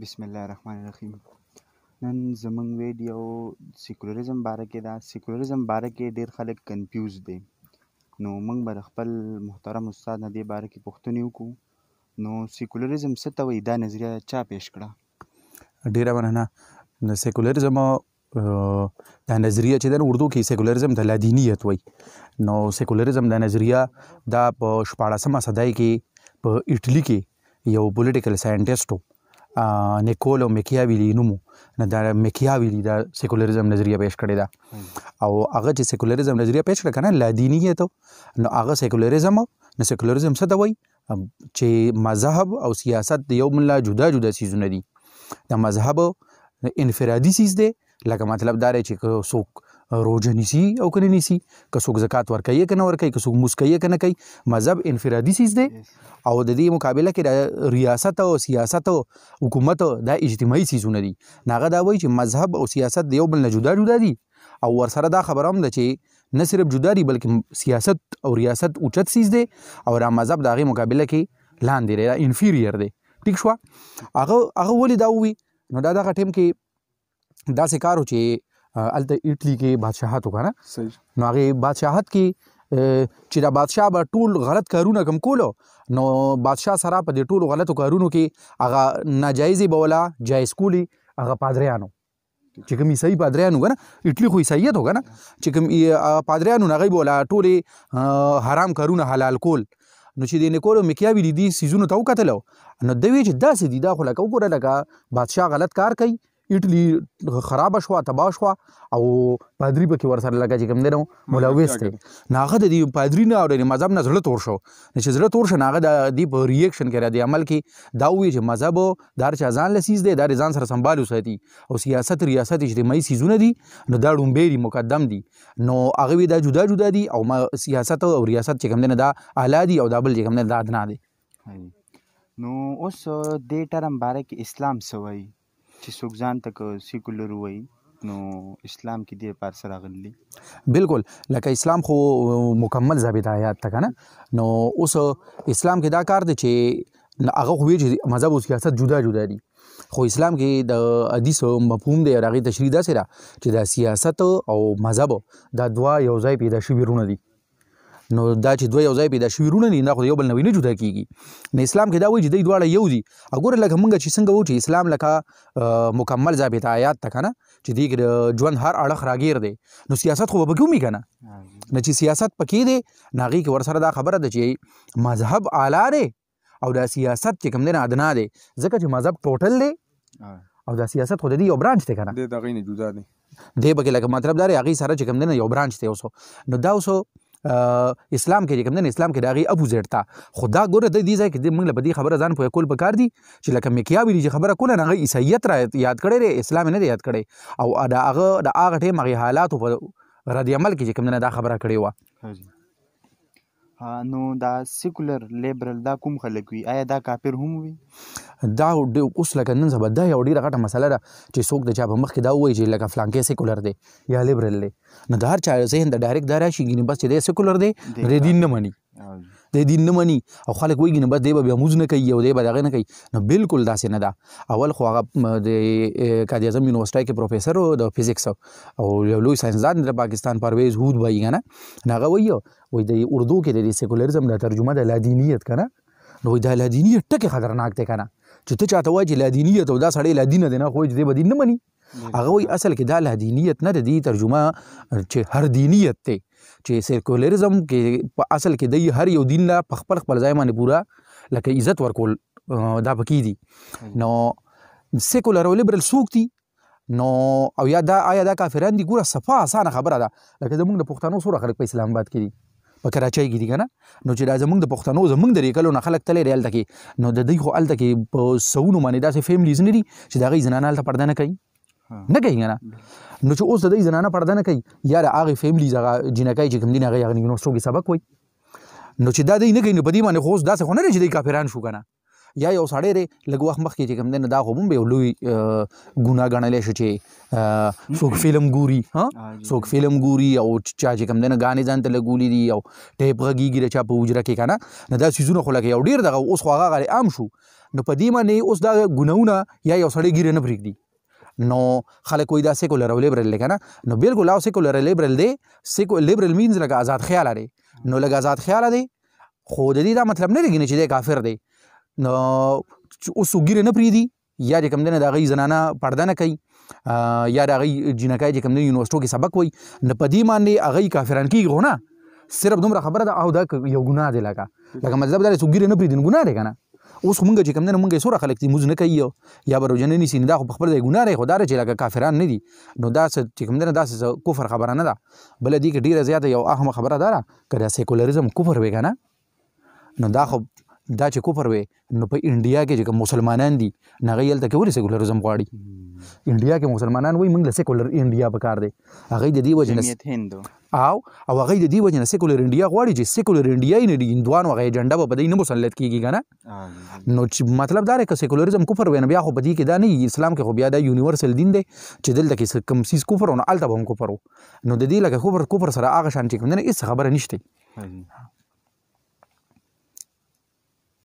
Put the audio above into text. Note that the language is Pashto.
بسم الله الرحمن الرحیم. نن زمونږ ویډیو سیکولریزم باره کې ده. سیکولریزم باره کې ډېر خلک کنفیوز دي، نو موږ به د خپل محترم استاد نه دې باره کې پوښتنې وکړو. نو سیکولریزم څه ته وایي؟ دا نظریه چا پیش کړه؟ ډیره مننه. د سیکولریزم دا نظریه چې ده اردو کې سیکولریزم ته لادینیت وایي. نو سیکولریزم دا نظریه دا په 16مه صدۍ کې په اټلي کې یو پولیټیکل ساینټیسټ و، نیکولو میکیاویلي نوم و. نو دا میکیاویلي دا سیکولریزم نظریه پیش کړې ده. او هغه چې سیکولریزم نظریه پیش کړه که نه لادینیت، نو هغه سیکولریزم، نو سیکولریزم څه ته وایي؟ چې مذهب او سیاست د یو بل نه جدا جدا څیزونه دي. د مذهب انفرادي څیز دی، لکه مطلب دا دی چې که څوک روژه نیسي او که نه نیسي، که څوک زکات ورکوي که نه ورکوي، که څوک لمونځ کوي که نه کوي، مذهب انفرادي څیز دی. او د دې مقابله کې د ریاست او سیاست او حکومت دا اجتماعي څیزونه دي. نو هغه دا وایي چې مذهب او سیاست د یو بل نه جدا جدا دي، او ورسره دا خبره هم ده چې نه صرف جدا دي بلکې سیاست او ریاست اوچت څیز دی او دا مذهب د هغې مقابله کې لاندې دی، دا انفیریر دی. ټیک شوه؟ هغه ولې دا ووایي؟ نو دا دغه ټایم کې داسې کار و چې هلته اټلي کې بادشاهت و که نه، نو هغې بادشاهت کې چې دا بادشاه به ټول غلط کارونه کوم کولو، نو بادشاه سره په دې ټولو غلطو کارونو کې هغه ناجایزې به ولا جایز کولې هغه پادریانو چې کوم عیسایي پادریانو که نه، اټلي خو عیساییت و که نه، چې کوم پادریانو هغوی به ولا ټولې حرام کارونه حلال کول. نو چې د نیکولو میکیاویلي دې څیزونو ته وکتلو، نو ده وی چې داسې دي، دا خو لکه وګوره لکه بادشاه غلط کار کوي، اټلي خرابه شوه تباه شوه او پادري پکې ورسره لکه چې کوم دی نو ملوث دی. نو هغه د دې پادري نه او د مذهب نه زړه تور شو. نو چې زړه تور شو، نو هغه د دې په ریاکشن کې را دې عمل کې دا ووایي چې مذهب د هر چا ځان له څیز دی، دا د ځان سره سمبال وساتي، او سیاست ریاست اجتماعي څیزونه دي، نو دا ړومبی دي مقدم دي. نو هغه وایي دا جدا جدا دي، او ما سیاست او ریاست چې کوم دی نو دا اعلی دي او دا بل چې کوم دی دا ادنا دی. نو اوس دې ټرم باره کې اسلام څه وایي؟ چې څوک ځان ته که سیکولر وایي نو اسلام کې دې لپاره څه راغلي دي؟ بالکل، لکه اسلام خو مکمل ضابطه حیات ته که نه، نو اوس اسلام کې دا کار دی چې هغه خو وایي چې مذهب او سیاست جدا جدا دي، خو اسلام کې د حدیث مفهوم دی او د هغې تشریح داسې ده چې دا سیاست او مذهب دا دوه یو ځای پیدا شوي وروڼه دي. نو دا چې دوه یو ځای پیدا شوي وروڼه دي، دا خو یو بل نه نه جدا کېږي. نو اسلام کې دا وایي چې دوی دواړه یو دي. او ګوره لکه موږ چې څنګه وو چې اسلام لکه مکمل ضابطه حیات ته که نه، چې دې کې د ژوند هر اړخ راګیر دی، نو سیاست خو به پکې هم وي که نه. نو چې سیاست پکې دی، نو هغې کې ورسره دا خبره ده چې مذهب اعلی دی او دا سیاست چې کوم دی نه ادنا دی، ځکه چې مذهب ټوټل دی او دا سیاست خو د دې یو برانچ دی که نه، دی د هغې نه جدا دی. دی پکې لکه مطلب دا دی هغې سره چې کوم دی نه یو برانچ دی اوس. نو دا اوس اسلام کې چې کوم دی نه، اسلام کې د هغې اپوزیټ ته. خو دا ګوره د دې ځای کې موږ له په دې خبره ځان پوه کول پکار دي چې لکه میکیاویلي چې خبره کوله، نو هغه عیساییت را یاد کړی دی، اسلام یې نه دی یاد کړی، او د هغه د هغه ټایم هغې حالاتو په رد عمل کې چې کوم دی نه دا خبره کړې وه. نو دا سیکولر لیبرل دا کوم خلک وي؟ آیا دا کافر هم وي؟ دا اوس لکه نن سبا دا یو ډېره غټه مسله ده چې څوک د چا په مخ کې دا ووایي چې لکه فلانکی سیکولر دی یا لیبرل دی، نو د هر چا ذهن ته ډایرکټ دا راشي ګینې بس چې دی سیکولر دی نو دی دین نه مني، دی دین نه مني، او خلک وایي ګینې بس دی به بیا لمونځ نه کوي او دی به دغه نه کوي. نو بالکل داسې نه ده. اول خو هغه د قاید اعظم یونیورسټۍ کې پروفیسر و د فزکس او یو لوی ساینسدان د پاکستان پرویز هود وایي که نه، نو هغه وایي وایي د اردو کې د دې سیکولریزم د ترجمه د لادینیت که نه، نو وایي دا لادینیت ټکی خطرناک دی که نه، چې ته چاته وایي چې لادینیت او دا سړی لادینه دی نه، خو وایي چې دی به دین نه مني. هغه وایي اصل کې دا لادینیت نه ده، دې ترجمه چې هر دینیت دی، چې سیکولریزم کې په اصل کې دی هر یو دین له په خپل خپل ځای باندې پوره لکه عزت ورکول دا پکې دي. نو سیکولر او لیبرل څوک دي؟ نو او یا دا آیا دا کافران دي؟ ګوره صفا اسانه خبره ده، لکه زموږ د پښتنو څومره خلک په اسلام آباد کې دي، په کراچۍ کې دي که نه، نو چې دا زموږ د پښتنو زموږ د ریکلو نه خلک تللی دی هلته کې، نو د دوی خو هلته کې په سوونو باندې داسې فیملیز نه دي چې د هغوی زنانه هلته پرده نه کوي، نه کوي که نه. نو چې اوس د دوی زنانه پرده نه کوي، یا د هغې فیملیز هغه جینکۍ چې کوم دي هغې هغه یونیورسټو کې سبق وایي، نو چې دا دوی نه کوي، نو په دې باندې خو اوس داسې خو نه دی چې دوی کافران شو که نه، یا یو سړی دی لږ وخت مخکې چې کوم دی نو دا خو هم یو لوی ګناه ګڼلی شو چې څوک فلم ګوري، ها، څوک فلم ګوري او چا چې کوم دی نو ګانې ځان ته لګولې دي او ټیپ غږېږي د چا په حجره کې که نه. نو دا څیزونه خو لکه یو ډېر دغه اوس خو هغه غلی عام شو. نو په دې باندې اوس دا ګناهونه یا یو سړی ږیره نه پرېږدي، نو خلک وایي دا سیکولر او لیبرل دی که نه. نو بالکل او سیکولر لیبرل دی. لیبرل مینز لکه آزاد خیاله دی، نو لږ آزاد خیاله دی، خو د دې دا مطلب نه دی چې دی کافر دی. نو اوس څوک ږیره نه پرېږدي یا چې کوم دی نه د هغوی زنانه پرده نه کوي یا د هغوی جینکۍ چې کوم دی یونیورسټو کې سبق وایي، نو په دې باندې هغوی کافران کېږي خو نه، صرف دومره خبره ده او دا یو ګناه دی. لکه لکه مطلب دا دی څوک ږیره نه پرېږدي نو ګناه دی که نه. اوس خو مونږ چې کوم دی نو مونږ یې څومره خلک دي مونځ نه کوي یا به روژه نه نیسي، نو دا خو په خپل ځای ګناه دی، خو دا دی چې لکه کافران نه دي، نو دا څه چې کوم دی نو داسې څه کفر خبره نه ده. بله دې کې ډېره زیاته یو اهمه خبره دا ده که دا سیکولریزم کفر وي که نه، نو دا خو دا چې کفر وي نو په انډیا کې چې کوم مسلمانان دي نو هغوی هلته کې ولې سیکولریزم غواړي؟ انډیا کې مسلمانان وایي موږ له سیکولر انډیا په کار دی، هغوی د دې وجې نه او هغوی د دې وجې نه سیکولر انډیا غواړي چې سیکولر انډیا یې نه دي، هندوانو هغه ایجنډا به په دوی نه مسلط کېږي که نه. نو چې مطلب دا دی که سیکولریزم کفر وي نو بیا خو په دې کې دا نه وي، اسلام کې خو بیا دا یونیورسل دین دی چې دلته کې کوم څیز کفر و نو هلته به هم کفر و. نو د دې لکه کفر سره هغه شان چې کوم دی نه هېڅ خبره نشته.